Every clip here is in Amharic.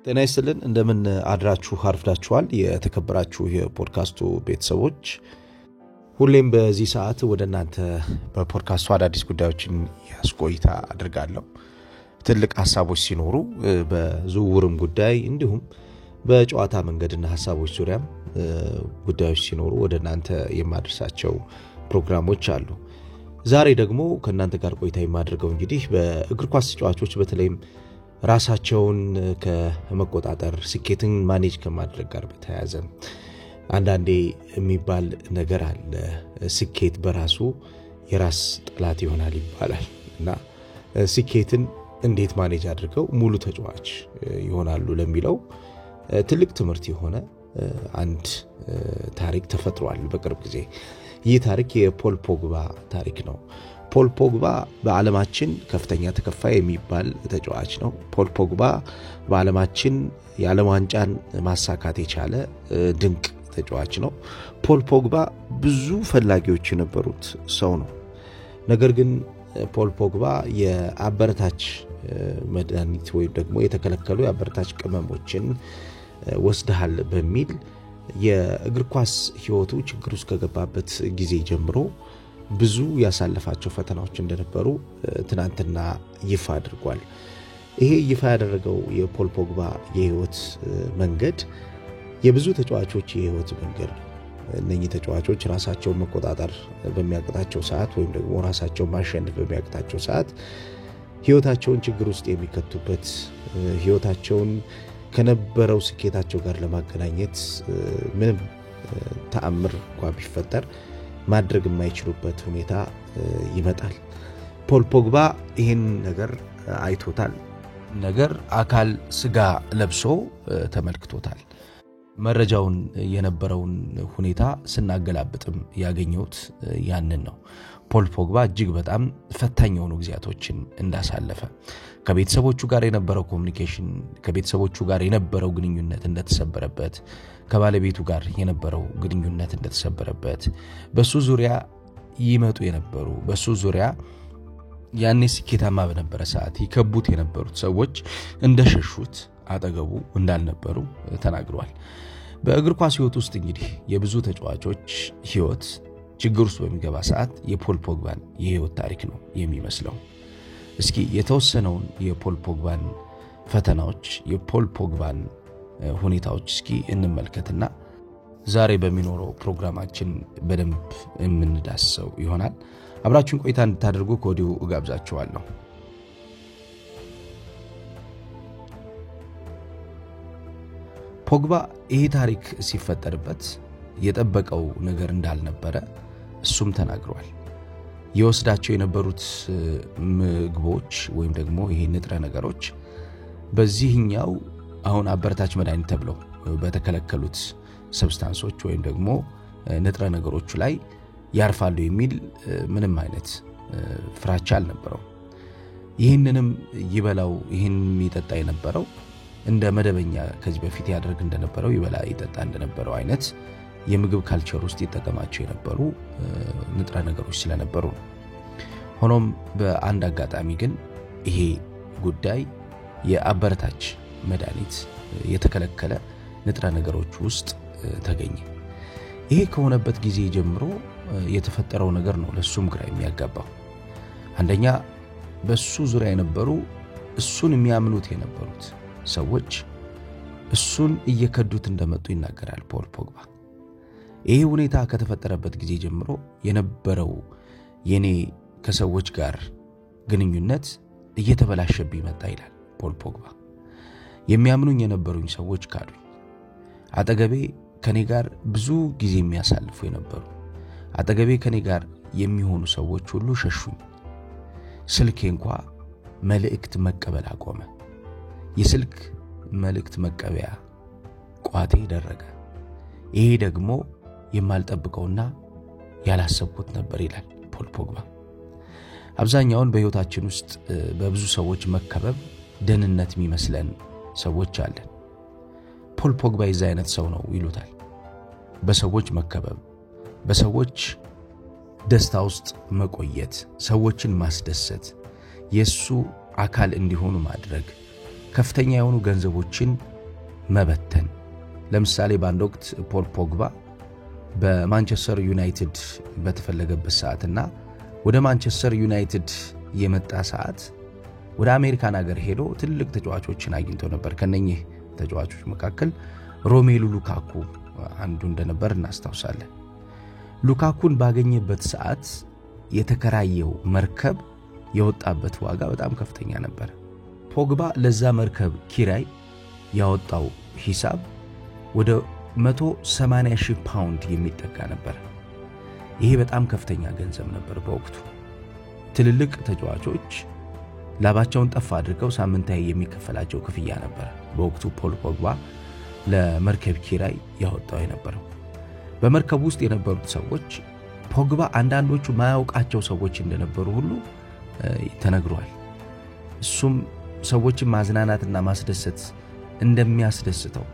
ጤና ይስጥልን፣ እንደምን አድራችሁ አርፍዳችኋል? የተከበራችሁ የፖድካስቱ ቤተሰቦች፣ ሁሌም በዚህ ሰዓት ወደ እናንተ በፖድካስቱ አዳዲስ ጉዳዮችን ያስቆይታ አድርጋለሁ። ትልቅ ሀሳቦች ሲኖሩ በዝውውርም ጉዳይ እንዲሁም በጨዋታ መንገድና ሀሳቦች ዙሪያም ጉዳዮች ሲኖሩ ወደ እናንተ የማደርሳቸው ፕሮግራሞች አሉ። ዛሬ ደግሞ ከእናንተ ጋር ቆይታ የማደርገው እንግዲህ በእግር ኳስ ተጫዋቾች በተለይም ራሳቸውን ከመቆጣጠር፣ ስኬትን manage ከማድረግ ጋር በተያያዘ አንዳንዴ የሚባል ነገር አለ። ስኬት በራሱ የራስ ጠላት ይሆናል ይባላል እና ስኬትን እንዴት manage አድርገው ሙሉ ተጫዋች ይሆናሉ ለሚለው ትልቅ ትምህርት የሆነ አንድ ታሪክ ተፈጥሯል በቅርብ ጊዜ። ይህ ታሪክ የፖል ፖግባ ታሪክ ነው። ፖል ፖግባ በዓለማችን ከፍተኛ ተከፋይ የሚባል ተጫዋች ነው። ፖል ፖግባ በዓለማችን የዓለም ዋንጫን ማሳካት የቻለ ድንቅ ተጫዋች ነው። ፖል ፖግባ ብዙ ፈላጊዎች የነበሩት ሰው ነው። ነገር ግን ፖል ፖግባ የአበረታች መድኃኒት ወይም ደግሞ የተከለከሉ የአበረታች ቅመሞችን ወስደሃል በሚል የእግር ኳስ ሕይወቱ ችግር ውስጥ ከገባበት ጊዜ ጀምሮ ብዙ ያሳለፋቸው ፈተናዎች እንደነበሩ ትናንትና ይፋ አድርጓል። ይሄ ይፋ ያደረገው የፖል ፖግባ የህይወት መንገድ የብዙ ተጫዋቾች የህይወት መንገድ ነው። እነኚህ ተጫዋቾች ራሳቸውን መቆጣጠር በሚያቅታቸው ሰዓት ወይም ደግሞ ራሳቸውን ማሸነፍ በሚያቅታቸው ሰዓት ህይወታቸውን ችግር ውስጥ የሚከቱበት፣ ህይወታቸውን ከነበረው ስኬታቸው ጋር ለማገናኘት ምንም ተአምር እንኳ ቢፈጠር ማድረግ የማይችሉበት ሁኔታ ይመጣል። ፖል ፖግባ ይህን ነገር አይቶታል። ነገር አካል ስጋ ለብሶ ተመልክቶታል። መረጃውን የነበረውን ሁኔታ ስናገላብጥም ያገኘሁት ያንን ነው። ፖል ፖግባ እጅግ በጣም ፈታኝ የሆኑ ጊዜያቶችን እንዳሳለፈ፣ ከቤተሰቦቹ ጋር የነበረው communication፣ ከቤተሰቦቹ ጋር የነበረው ግንኙነት እንደተሰበረበት፣ ከባለቤቱ ጋር የነበረው ግንኙነት እንደተሰበረበት፣ በሱ ዙሪያ ይመጡ የነበሩ፣ በሱ ዙሪያ ያኔ ስኬታማ በነበረ ሰዓት ይከቡት የነበሩት ሰዎች እንደሸሹት፣ አጠገቡ እንዳልነበሩ ተናግሯል። በእግር ኳስ ሕይወት ውስጥ እንግዲህ የብዙ ተጫዋቾች ሕይወት ችግር ውስጥ በሚገባ ሰዓት የፖል ፖግባን የህይወት ታሪክ ነው የሚመስለው። እስኪ የተወሰነውን የፖል ፖግባን ፈተናዎች፣ የፖል ፖግባን ሁኔታዎች እስኪ እንመልከትና ዛሬ በሚኖረው ፕሮግራማችን በደንብ የምንዳስሰው ይሆናል። አብራችሁን ቆይታ እንድታደርጉ ከወዲሁ እጋብዛችኋለሁ። ፖግባ ይሄ ታሪክ ሲፈጠርበት የጠበቀው ነገር እንዳልነበረ እሱም ተናግሯል። የወስዳቸው የነበሩት ምግቦች ወይም ደግሞ ይሄ ንጥረ ነገሮች በዚህኛው አሁን አበረታች መድኃኒት ተብለው በተከለከሉት substance ኦች ወይም ደግሞ ንጥረ ነገሮቹ ላይ ያርፋሉ የሚል ምንም አይነት ፍራቻ አልነበረው። ይህንንም ይበላው ይህን ይጠጣ የነበረው እንደ መደበኛ ከዚህ በፊት ያደርግ እንደነበረው፣ ይበላ ይጠጣ እንደነበረው አይነት የምግብ culture ውስጥ ይጠቀማቸው የነበሩ ንጥረ ነገሮች ስለነበሩ ነው። ሆኖም በአንድ አጋጣሚ ግን ይሄ ጉዳይ የአበረታች መድኃኒት የተከለከለ ንጥረ ነገሮች ውስጥ ተገኘ። ይሄ ከሆነበት ጊዜ ጀምሮ የተፈጠረው ነገር ነው ለሱም ግራ የሚያጋባው። አንደኛ በሱ ዙሪያ የነበሩ፣ እሱን የሚያምኑት የነበሩት ሰዎች እሱን እየከዱት እንደመጡ ይናገራል ፖል ፖግባ። ይሄ ሁኔታ ከተፈጠረበት ጊዜ ጀምሮ የነበረው የኔ ከሰዎች ጋር ግንኙነት እየተበላሸብኝ መጣ ይላል ፖል ፖግባ። የሚያምኑኝ የነበሩኝ ሰዎች ካዱኝ። አጠገቤ ከኔ ጋር ብዙ ጊዜ የሚያሳልፉ የነበሩ፣ አጠገቤ ከኔ ጋር የሚሆኑ ሰዎች ሁሉ ሸሹኝ። ስልኬ እንኳ መልእክት መቀበል አቆመ። የስልክ መልእክት መቀበያ ቋቴ ደረገ። ይሄ ደግሞ የማልጠብቀውና ያላሰብኩት ነበር ይላል ፖል ፖግባ። አብዛኛውን በሕይወታችን ውስጥ በብዙ ሰዎች መከበብ ደህንነት የሚመስለን ሰዎች አለን። ፖል ፖግባ የዛ አይነት ሰው ነው ይሉታል። በሰዎች መከበብ፣ በሰዎች ደስታ ውስጥ መቆየት፣ ሰዎችን ማስደሰት፣ የእሱ አካል እንዲሆኑ ማድረግ፣ ከፍተኛ የሆኑ ገንዘቦችን መበተን። ለምሳሌ በአንድ ወቅት ፖል ፖግባ በማንቸስተር ዩናይትድ በተፈለገበት ሰዓትና ወደ ማንቸስተር ዩናይትድ የመጣ ሰዓት ወደ አሜሪካን ሀገር ሄዶ ትልቅ ተጫዋቾችን አግኝቶ ነበር። ከነኚህ ተጫዋቾች መካከል ሮሜሉ ሉካኩ አንዱ እንደነበር እናስታውሳለን። ሉካኩን ባገኘበት ሰዓት የተከራየው መርከብ የወጣበት ዋጋ በጣም ከፍተኛ ነበር። ፖግባ ለዛ መርከብ ኪራይ ያወጣው ሂሳብ ወደ 180,000 ፓውንድ የሚጠጋ ነበር። ይሄ በጣም ከፍተኛ ገንዘብ ነበር በወቅቱ። ትልልቅ ተጫዋቾች ላባቸውን ጠፍ አድርገው ሳምንታዊ የሚከፈላቸው ክፍያ ነበር በወቅቱ ፖል ፖግባ ለመርከብ ኪራይ ያወጣው የነበረው። በመርከቡ ውስጥ የነበሩት ሰዎች ፖግባ አንዳንዶቹ ማያውቃቸው ሰዎች እንደነበሩ ሁሉ ተነግሯል። እሱም ሰዎችን ማዝናናትና ማስደሰት እንደሚያስደስተው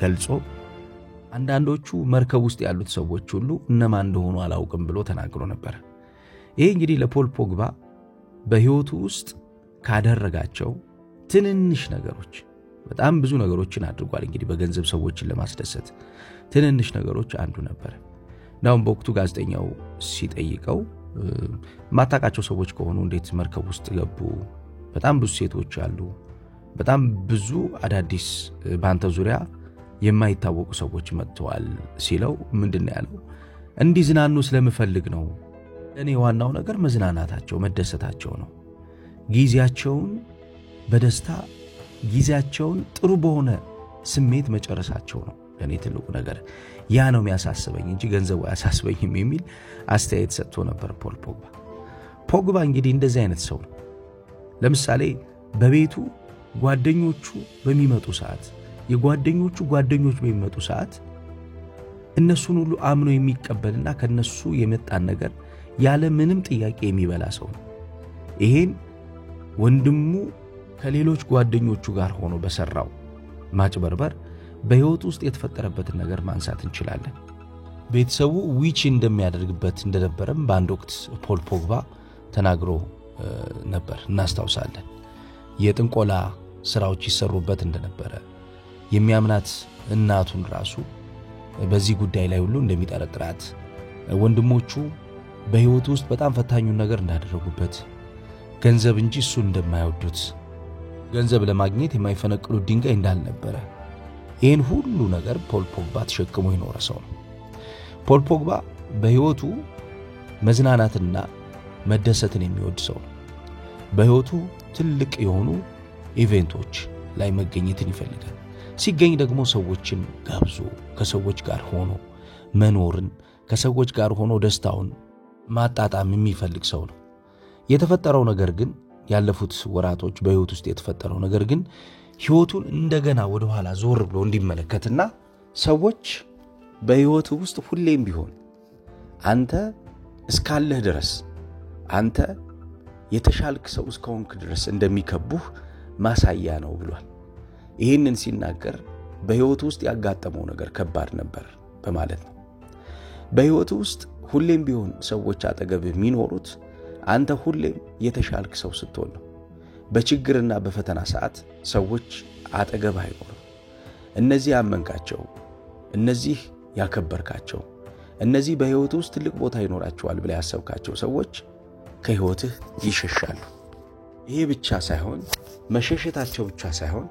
ገልጾ አንዳንዶቹ መርከብ ውስጥ ያሉት ሰዎች ሁሉ እነማን እንደሆኑ አላውቅም ብሎ ተናግሮ ነበር። ይሄ እንግዲህ ለፖል ፖግባ በሕይወቱ ውስጥ ካደረጋቸው ትንንሽ ነገሮች፣ በጣም ብዙ ነገሮችን አድርጓል። እንግዲህ በገንዘብ ሰዎችን ለማስደሰት ትንንሽ ነገሮች አንዱ ነበር። እንዳውም በወቅቱ ጋዜጠኛው ሲጠይቀው ማታውቃቸው ሰዎች ከሆኑ እንዴት መርከብ ውስጥ ገቡ? በጣም ብዙ ሴቶች አሉ፣ በጣም ብዙ አዳዲስ በአንተ ዙሪያ የማይታወቁ ሰዎች መጥተዋል ሲለው ምንድን ያለው? እንዲዝናኑ ስለምፈልግ ነው። እኔ ዋናው ነገር መዝናናታቸው፣ መደሰታቸው ነው። ጊዜያቸውን በደስታ፣ ጊዜያቸውን ጥሩ በሆነ ስሜት መጨረሳቸው ነው ለእኔ ትልቁ ነገር። ያ ነው የሚያሳስበኝ እንጂ ገንዘቡ አያሳስበኝም የሚል አስተያየት ሰጥቶ ነበር ፖል ፖግባ። ፖግባ እንግዲህ እንደዚህ አይነት ሰው ነው። ለምሳሌ በቤቱ ጓደኞቹ በሚመጡ ሰዓት፣ የጓደኞቹ ጓደኞች በሚመጡ ሰዓት እነሱን ሁሉ አምኖ የሚቀበልና ከነሱ የመጣን ነገር ያለ ምንም ጥያቄ የሚበላ ሰው ነው። ይሄን ወንድሙ ከሌሎች ጓደኞቹ ጋር ሆኖ በሰራው ማጭበርበር በሕይወቱ ውስጥ የተፈጠረበትን ነገር ማንሳት እንችላለን። ቤተሰቡ witch እንደሚያደርግበት እንደነበረም በአንድ ወቅት ፖል ፖግባ ተናግሮ ነበር፣ እናስታውሳለን። የጥንቆላ ስራዎች ይሰሩበት እንደነበረ፣ የሚያምናት እናቱን ራሱ በዚህ ጉዳይ ላይ ሁሉ እንደሚጠረጥራት፣ ወንድሞቹ በሕይወቱ ውስጥ በጣም ፈታኙን ነገር እንዳደረጉበት፣ ገንዘብ እንጂ እሱ እንደማይወዱት፣ ገንዘብ ለማግኘት የማይፈነቅሉት ድንጋይ እንዳልነበረ፣ ይህን ሁሉ ነገር ፖል ፖግባ ተሸክሞ የኖረ ሰው ነው። ፖል ፖግባ በሕይወቱ መዝናናትና መደሰትን የሚወድ ሰው ነው። በሕይወቱ ትልቅ የሆኑ event ኦች ላይ መገኘትን ይፈልጋል። ሲገኝ ደግሞ ሰዎችን ጋብዞ ከሰዎች ጋር ሆኖ መኖርን፣ ከሰዎች ጋር ሆኖ ደስታውን ማጣጣም የሚፈልግ ሰው ነው። የተፈጠረው ነገር ግን፣ ያለፉት ወራቶች በሕይወት ውስጥ የተፈጠረው ነገር ግን ሕይወቱን እንደገና ወደኋላ ዞር ብሎ እንዲመለከትና ሰዎች በሕይወቱ ውስጥ ሁሌም ቢሆን አንተ እስካለህ ድረስ፣ አንተ የተሻልክ ሰው እስከሆንክ ድረስ እንደሚከቡህ ማሳያ ነው ብሏል። ይህንን ሲናገር በሕይወቱ ውስጥ ያጋጠመው ነገር ከባድ ነበር በማለት ነው። በሕይወቱ ውስጥ ሁሌም ቢሆን ሰዎች አጠገብ የሚኖሩት አንተ ሁሌም የተሻልክ ሰው ስትሆን ነው። በችግርና በፈተና ሰዓት ሰዎች አጠገብ አይኖርም። እነዚህ ያመንካቸው፣ እነዚህ ያከበርካቸው፣ እነዚህ በሕይወት ውስጥ ትልቅ ቦታ ይኖራቸዋል ብለህ ያሰብካቸው ሰዎች ከሕይወትህ ይሸሻሉ። ይሄ ብቻ ሳይሆን፣ መሸሸታቸው ብቻ ሳይሆን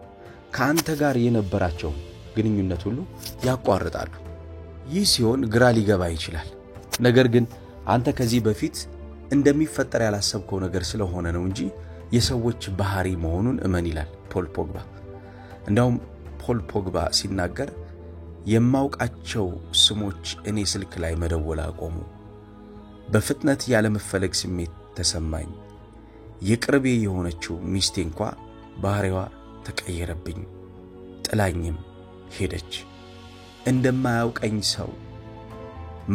ከአንተ ጋር የነበራቸውን ግንኙነት ሁሉ ያቋርጣሉ። ይህ ሲሆን ግራ ሊገባ ይችላል። ነገር ግን አንተ ከዚህ በፊት እንደሚፈጠር ያላሰብከው ነገር ስለሆነ ነው እንጂ የሰዎች ባህሪ መሆኑን እመን ይላል ፖል ፖግባ። እንዲያውም ፖል ፖግባ ሲናገር የማውቃቸው ስሞች እኔ ስልክ ላይ መደወል አቆሙ። በፍጥነት ያለመፈለግ ስሜት ተሰማኝ። የቅርቤ የሆነችው ሚስቴ እንኳ ባህሪዋ ተቀየረብኝ፣ ጥላኝም ሄደች። እንደማያውቀኝ ሰው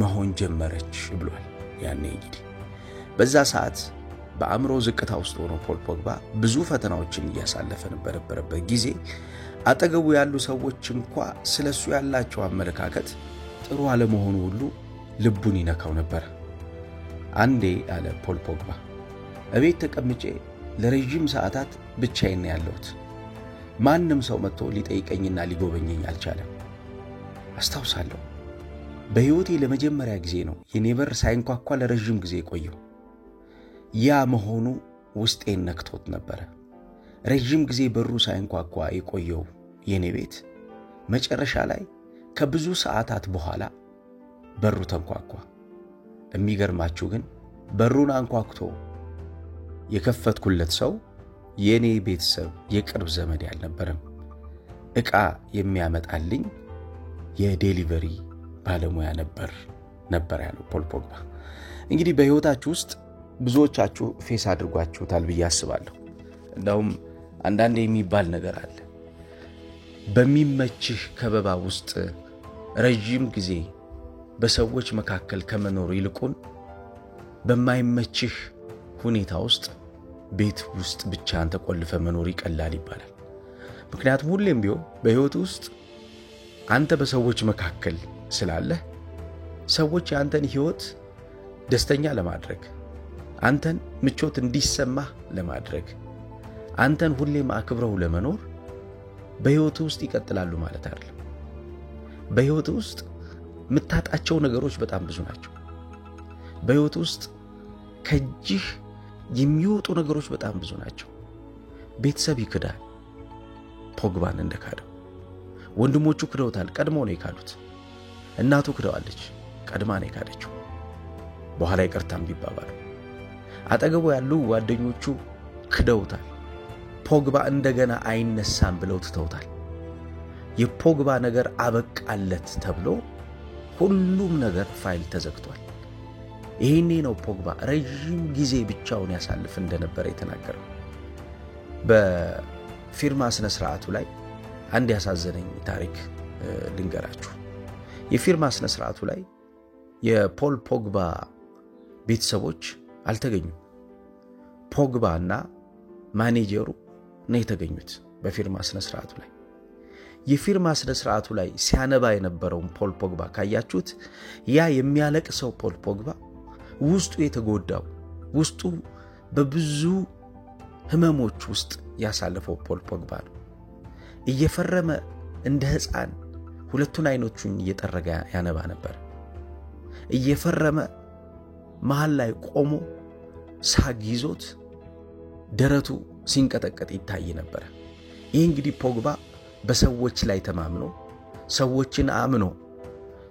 መሆን ጀመረች ብሏል። ያኔ እንግዲህ በዛ ሰዓት በአእምሮ ዝቅታ ውስጥ ሆኖ ፖል ፖግባ ብዙ ፈተናዎችን እያሳለፈ በነበረበት ጊዜ አጠገቡ ያሉ ሰዎች እንኳ ስለሱ ያላቸው አመለካከት ጥሩ አለመሆኑ ሁሉ ልቡን ይነካው ነበር። አንዴ አለ ፖል ፖግባ፣ እቤት ተቀምጬ ለረዥም ሰዓታት ብቻዬን ነው ያለሁት። ማንም ሰው መጥቶ ሊጠይቀኝና ሊጎበኘኝ አልቻለም። አስታውሳለሁ በሕይወቴ ለመጀመሪያ ጊዜ ነው የኔ በር ሳይንኳኳ ለረዥም ጊዜ የቆየው። ያ መሆኑ ውስጤን ነክቶት ነበረ። ረዥም ጊዜ በሩ ሳይንኳኳ የቆየው የኔ ቤት መጨረሻ ላይ ከብዙ ሰዓታት በኋላ በሩ ተንኳኳ። የሚገርማችሁ ግን በሩን አንኳኩቶ የከፈትኩለት ሰው የኔ ቤተሰብ የቅርብ ዘመድ አልነበረም። ዕቃ የሚያመጣልኝ የ delivery ባለሙያ ነበር ያለው ፖል ፖግባ። እንግዲህ በሕይወታችሁ ውስጥ ብዙዎቻችሁ face አድርጓችሁታል ብዬ አስባለሁ። እንደውም አንዳንዴ የሚባል ነገር አለ። በሚመችህ ከበባ ውስጥ ረዥም ጊዜ በሰዎች መካከል ከመኖር ይልቁን በማይመችህ ሁኔታ ውስጥ ቤት ውስጥ ብቻህን ተቆልፈ መኖር ይቀላል ይባላል። ምክንያቱም ሁሌም ቢሆን በሕይወት ውስጥ አንተ በሰዎች መካከል ስላለህ ሰዎች የአንተን ሕይወት ደስተኛ ለማድረግ፣ አንተን ምቾት እንዲሰማህ ለማድረግ፣ አንተን ሁሌም አክብረው ለመኖር በሕይወት ውስጥ ይቀጥላሉ ማለት አይደለም። በሕይወት ውስጥ የምታጣቸው ነገሮች በጣም ብዙ ናቸው። በሕይወት ውስጥ ከእጅህ የሚወጡ ነገሮች በጣም ብዙ ናቸው። ቤተሰብ ይክዳል፣ ፖግባን እንደካደው። ወንድሞቹ ክደውታል፣ ቀድሞ ነው የካዱት። እናቱ ክደዋለች፣ ቀድማ ነው የካደችው። በኋላ ይቅርታም ቢባባሉ አጠገቡ ያሉ ጓደኞቹ ክደውታል። ፖግባ እንደገና አይነሳም ብለው ትተውታል። የፖግባ ነገር አበቃለት ተብሎ ሁሉም ነገር ፋይል ተዘግቷል። ይሄኔ ነው ፖግባ ረዥም ጊዜ ብቻውን ያሳልፍ እንደነበረ የተናገረው። በፊርማ ስነ ስርዓቱ ላይ አንድ ያሳዘነኝ ታሪክ ልንገራችሁ። የፊርማ ስነ ስርዓቱ ላይ የፖል ፖግባ ቤተሰቦች አልተገኙም። ፖግባ እና ማኔጀሩ ነው የተገኙት በፊርማ ስነ ስርዓቱ ላይ። የፊርማ ስነ ስርዓቱ ላይ ሲያነባ የነበረውን ፖል ፖግባ ካያችሁት ያ የሚያለቅሰው ፖል ፖግባ ውስጡ የተጎዳው፣ ውስጡ በብዙ ህመሞች ውስጥ ያሳለፈው ፖል ፖግባ ነው። እየፈረመ እንደ ሕፃን ሁለቱን አይኖቹን እየጠረገ ያነባ ነበር። እየፈረመ መሃል ላይ ቆሞ ሳግ ይዞት ደረቱ ሲንቀጠቀጥ ይታይ ነበር። ይህ እንግዲህ ፖግባ በሰዎች ላይ ተማምኖ፣ ሰዎችን አምኖ፣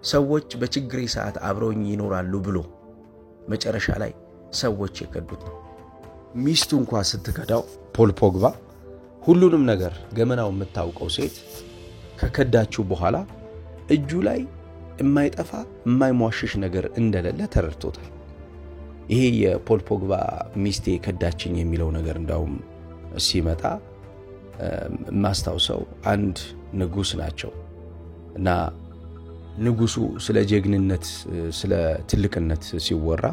ሰዎች በችግሬ ሰዓት አብረውኝ ይኖራሉ ብሎ መጨረሻ ላይ ሰዎች የከዱት ነው። ሚስቱ እንኳ ስትከዳው ፖል ፖግባ ሁሉንም ነገር ገመናው የምታውቀው ሴት ከከዳችው በኋላ እጁ ላይ የማይጠፋ የማይሟሽሽ ነገር እንደሌለ ተረድቶታል። ይሄ የፖል ፖግባ ሚስቴ ከዳችኝ የሚለው ነገር እንዳውም ሲመጣ የማስታውሰው አንድ ንጉስ ናቸው እና ንጉሱ ስለ ጀግንነት ስለ ትልቅነት ሲወራ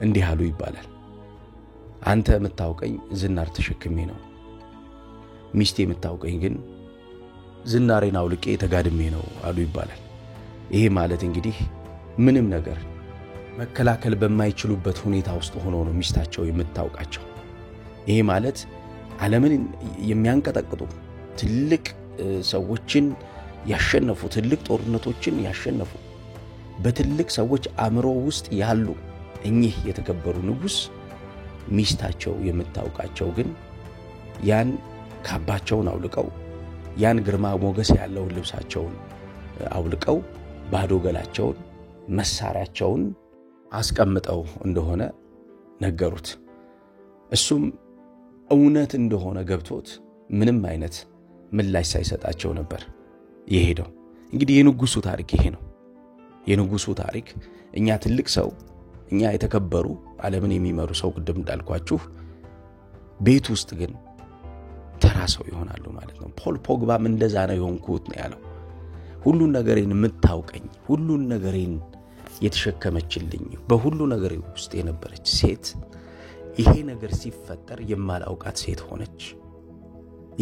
እንዲህ አሉ ይባላል። አንተ የምታውቀኝ ዝናር ተሸክሜ ነው፣ ሚስቴ የምታውቀኝ ግን ዝናሬን አውልቄ ተጋድሜ ነው አሉ ይባላል። ይሄ ማለት እንግዲህ ምንም ነገር መከላከል በማይችሉበት ሁኔታ ውስጥ ሆኖ ነው ሚስታቸው የምታውቃቸው። ይሄ ማለት ዓለምን የሚያንቀጠቅጡ ትልቅ ሰዎችን ያሸነፉ፣ ትልቅ ጦርነቶችን ያሸነፉ፣ በትልቅ ሰዎች አእምሮ ውስጥ ያሉ እኚህ የተከበሩ ንጉስ ሚስታቸው የምታውቃቸው ግን ያን ካባቸውን አውልቀው፣ ያን ግርማ ሞገስ ያለውን ልብሳቸውን አውልቀው፣ ባዶ ገላቸውን መሳሪያቸውን አስቀምጠው እንደሆነ ነገሩት። እሱም እውነት እንደሆነ ገብቶት ምንም አይነት ምላሽ ሳይሰጣቸው ነበር የሄደው። እንግዲህ የንጉሱ ታሪክ ይሄ ነው። የንጉሱ ታሪክ እኛ ትልቅ ሰው፣ እኛ የተከበሩ ዓለምን የሚመሩ ሰው ቅድም እንዳልኳችሁ ቤት ውስጥ ግን ተራ ሰው ይሆናሉ ማለት ነው። ፖል ፖግባም እንደዛ ነው የሆንኩት ነው ያለው። ሁሉን ነገሬን የምታውቀኝ፣ ሁሉን ነገሬን የተሸከመችልኝ፣ በሁሉ ነገሬ ውስጥ የነበረች ሴት ይሄ ነገር ሲፈጠር የማላውቃት ሴት ሆነች።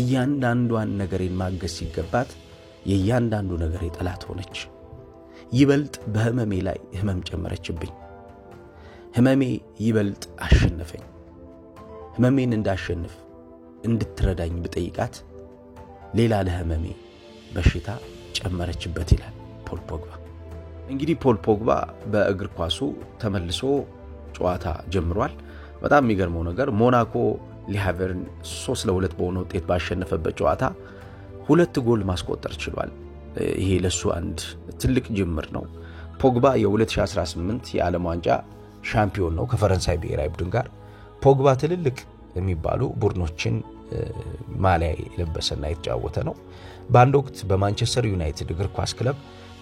እያንዳንዷን ነገሬን ማገዝ ሲገባት የእያንዳንዱ ነገሬ ጠላት ሆነች። ይበልጥ በህመሜ ላይ ህመም ጨመረችብኝ። ህመሜ ይበልጥ አሸነፈኝ። ህመሜን እንዳሸንፍ እንድትረዳኝ ብጠይቃት ሌላ ለህመሜ በሽታ ጨመረችበት ይላል ፖል ፖግባ። እንግዲህ ፖል ፖግባ በእግር ኳሱ ተመልሶ ጨዋታ ጀምሯል። በጣም የሚገርመው ነገር ሞናኮ ሊሃቨርን 3-2 በሆነ ውጤት ባሸነፈበት ጨዋታ 2 ጎል ማስቆጠር ችሏል። ይሄ ለሱ አንድ ትልቅ ጅምር ነው። ፖግባ የ2018 የዓለም ዋንጫ ሻምፒዮን ነው ከፈረንሳይ ብሔራዊ ቡድን ጋር። ፖግባ ትልልቅ የሚባሉ ቡድኖችን ማሊያ የለበሰና የተጫወተ ነው። በአንድ ወቅት በማንቸስተር ዩናይትድ እግር ኳስ ክለብ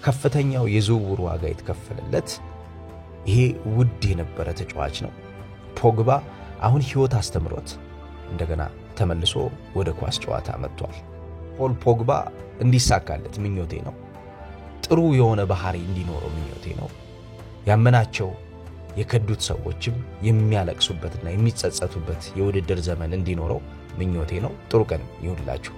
ከፍተኛው የዝውውር ዋጋ የተከፈለለት ይሄ ውድ የነበረ ተጫዋች ነው። ፖግባ አሁን ሕይወት አስተምሮት እንደገና ተመልሶ ወደ ኳስ ጨዋታ መጥቷል። ፖል ፖግባ እንዲሳካለት ምኞቴ ነው። ጥሩ የሆነ ባህሪ እንዲኖረው ምኞቴ ነው። ያመናቸው የከዱት ሰዎችም የሚያለቅሱበትና የሚጸጸቱበት የውድድር ዘመን እንዲኖረው ምኞቴ ነው። ጥሩ ቀን ይሁንላችሁ።